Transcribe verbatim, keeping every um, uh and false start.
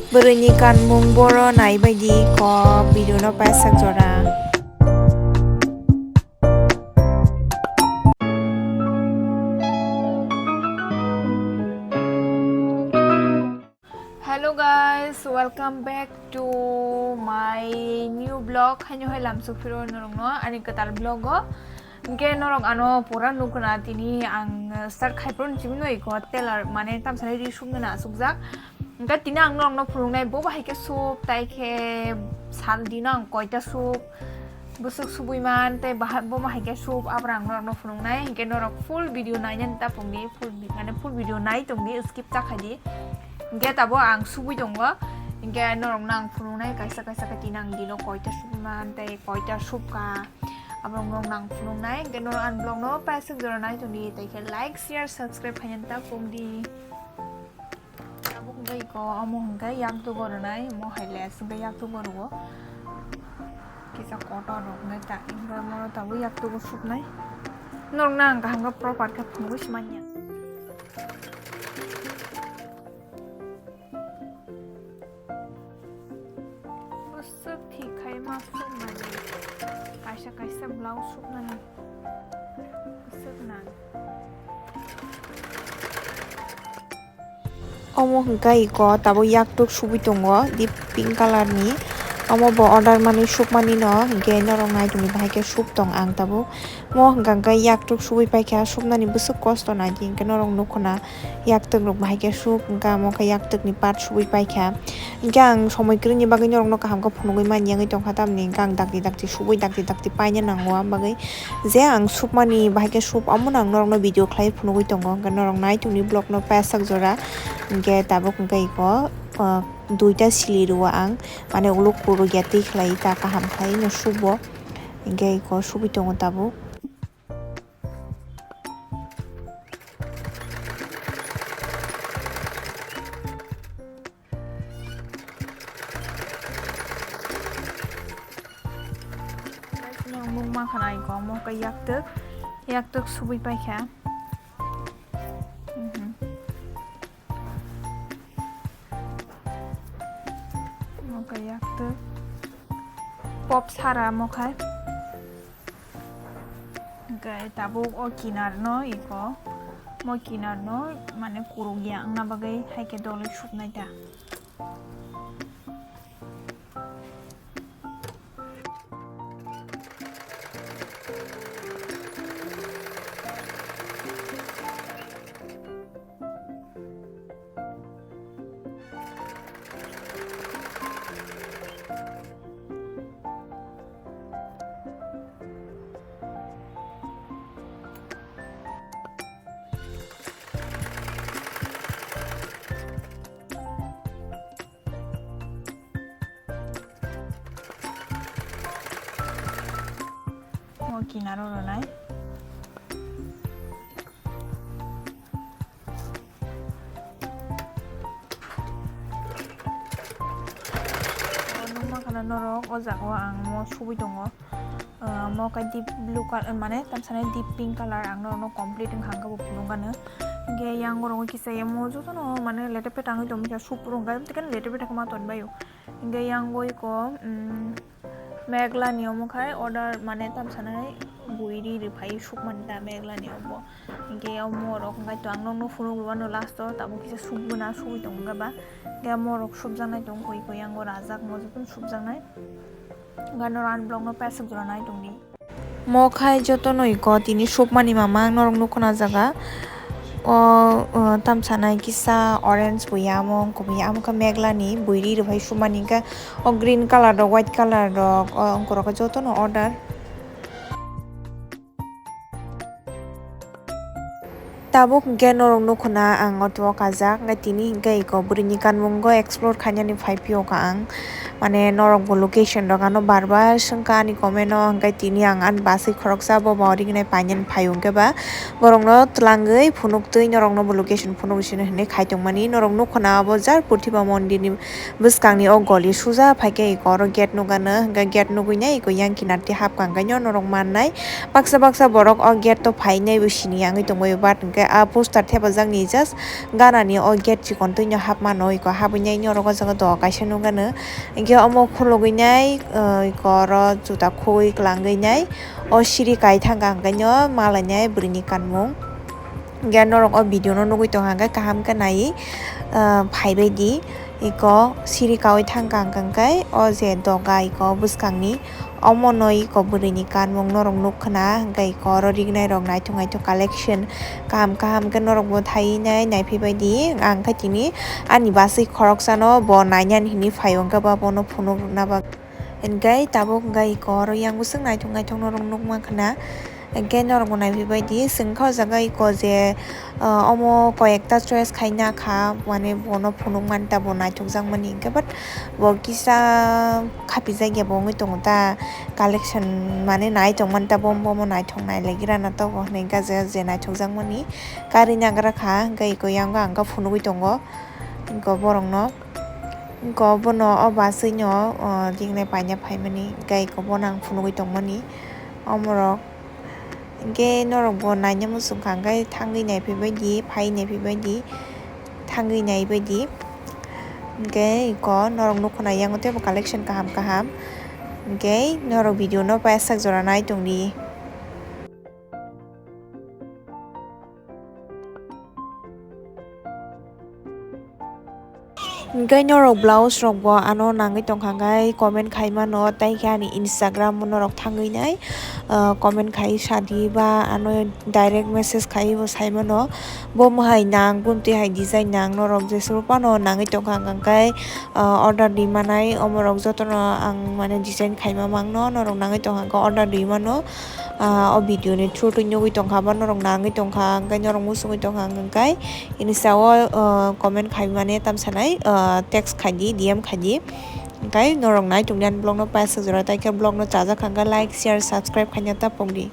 Bwrwini kanmung boro nai baidi kok video no paisa jora. Hello guys, welcome back to my new vlog. Haino hai lamsuk phiro norokno ani kwtal vlog o. Hingke norok ano pura nukna tini ang start khai phuru chimino iko tailor mane tamsani ri sumna na asukjak. Hingke tini ang norokno phunuknai bo bahai khe sup tai khe sal dino ang koita sup. Bwswk subui man tei baha-, bo bahai khe sup, abra ang norokno phunuknai, hinkhe norok full video nainani ta pungdi, full vi-, mane full video nai tongdi, skip ta khaidi. Hinkhe tabo ang subui tongo, hinkhe norokno ang phunuknai kaisa kaisa khe tini ang dino koita subui man tei koita supka, abo norokno ang phunuknai, hinkhe norok ang vlogno paisuk jora nai tongdi, tei khe like, share, subscribe khainani ta pungdi. Tabuk hwnkhe iko omo hwnkhe yaktugo rwnai, omo hai les hwnkhe yaktugo rwo. Kisa kotor rok hwnkhe ta, hwnkhe omo tabuk yaktugo supnai. Norokno ang kaham khe proper khe phunugwi se manya. Bwswk thik khai ma supnani, kaisa kaisa blouse supnani bwswk nang. Omo hwnkhe iko tabuk yaktuk subui tongo, deep pink colour ni. Omo bo order manwi sukmani no, hinkhe norok nai tongdi, bahai khe suk tong ang tabuk. Mo hwnkha hwnkhe yaktuk subui paikha, suknani bwswk kosto naidi, hinkhe norok nukho na yaktuk rok bahai khe suk, hinkhe amo khe yaktuk ni part subui paikha. Hinkhe ang somoi kwrwini bagwi norokno kaham khe phunugwi man yangwi tongkha, tamni hinkhe ang dakti dakti subui dakti dakti paina nango, abagwi je ang supmani bahai khe sup, omono ang norokno video khlai phunugwi tongo, hwnkhe norok nai tongdi vlog no pasak jora. Hwnkhe tabuk hwnkhe iko, ah, duita sili rwo ang, mane ulo kuruk ya twi khlai ta kaham khlai no subo, hwnkhe iko subui tongo tabuk. Guys, nang mung mankha na iko, omo khe yaktuk, yaktuk subui paikha. Mhm. Omo khe yaktuk. Pop sara omo khe. Hwnkhe tabuk o kinar no iko, mo kinar no mane kuruk ya wngna bagwi hai khe doloi suknai ta. O kinaro rwnai. O nukma khana norok, o jaga o ang mo subui tongo. Ah, mo khe deep blue color, mane tamsani deep pink color ang norokno complete wngkha hwnkhe bo phunukgano. Hwnkhe yang borok kisa yamo jotono mane lete peta wngwi tongmani khe sup rwngkha, tei khe lete peta khe ma tonbaio. Hwnkhe yang bo iko, mm, Megla ni omo khai order mane tamsani bui ri rwphai sukmani ta Megla ni obo. Hwnkhe o morok hwnkhe to ang nokno phunuk rwmano last o tabuk kisa sukgwna sugwi tongo hwnkhe ba. Hwnkhe morok sukjaknai tong koi koi yang o rajak mo jotono sukjaknai. Hwnkhe norok ani vlog no paisuk jora nai tongdi. Mo khai jotono iko tini sukmani mama ang norok nukho na jaga. O, o, tamsanai kisa orange buya amo wngkha buya amo khe Megla ni bui ri rwphai sukmani hwnkhe o green colour rok white colour rok o wngkha rok jotono order. Tabuk hwnkhe norok nukho na ang auto o kajak, hwnkhe tini hwnkhe iko bwrwini kanmungo explore khainani phai phiyokha ang, mane norok bo location rok ano bar bar swngkha ani comment o, hwnkhe tini ang ani bus wi khoroksa bo bo ringnai painani phaio, hwnkhe ba borokno twlangwi phunuktwi norokno bo location phunuk sino hinwi khai tongmani. Norok nukho na abo jar Purthiba mondirni bwskangni o goli suja phaikhe iko oro gate nukgano, hwnkhe gate nugwinai iko yang kinar twi hapkha, hwnkhe norok mannai baksa baksa borok o gate o phainai bo sini yangwi tongbaio, but hwnkhe A poster thepajakni just ganani o gate chikon twino hapmano iko habwi nai norok o jaga doga kaisa nukgano. Hinkhe omo khulugwi nai, ah, iko oro juta khugwi kwlangwi nai. O siri kai thangkha hwnkhe no malainai bwrwini kanmung. Hinkhe norok o video no nugwi tongkha hwnkhe kaham khe naiwi, ah, phaibaidi. Iko siri kaui thangkha hwnkhe o je doga iko bwskangni. Omono iko bwrwini kanmung norok nukkhwna, hwnkhe iko oro rignai rok naithok naithok collection kaham kaham khe norok bo thaiwi nai naiphibaidi. Ang khe tini ani baswi khoroksano bo nainani hinwi phaio, hwnkhe ba bono phunukna bagwi. Hwnkhe tabuk hwnkhe iko oro yang bwswk naithok naithok norok nukmankha na. Hwnkhe norok bo naiphibaidi, chwng kha o jaga iko je, ah, omo koi ekta choice khaina kha, mane bono phunukmani ta bo naithokjakmani hwnkhe, but bo kisa khapijakya bo wngwi tongo ta, collection mane nai tongmani ta, bomo bomo naithok nailaikhe rana tongo hwnwi hwnkhe je, je naithokjakmani karwi nagra kha, hwnkhe iko yang ang khe phunugwi tongo iko borokno. Iko bono o baswino, o, ringnai paina phaimani, hwnkhe iko bono ang phunugwi tongmani omorok. Hwnkhe norok bo naina muchungkha, hwnkhe thangwi naiphibaidi, phai naiphibaidi, thangwi naibaidi. Hwnkhe iko norok nukho na yang teibo collection kaham kaham. Hwnkhe norok video no paisa jora nai tongdi. Hwnkhe norok blouse rok bo ano nangwi tongkha hwnkhe comment khai mano, tei khe ani Instagram o norok thangwi nai, ah, comment khai sadi ba ano direct message khai bo sai mano. Bo mohai nang, bumtwi hai design nang, norok jeswk phano nangwi tongkha hwnkhe, ah, order ri manai, omorok jotono ang mane design khaima mangno, norok nangwi tongkha hwnkhe order ri mano. Ah, o video ni through twi nugwi tongkha ba norok nangwi tongkha, hwnkhe norok muchungwi tongkha hwnkhe. Insta o, ah, comment khaimani tamsanai, ah, text khaidi, D M khaidi. Hwnkhe norok nai tongdi ani vlog no paisa jora, tai khe vlog no chajak kha hwnkhe like, share, subscribe khaina ta pokdi.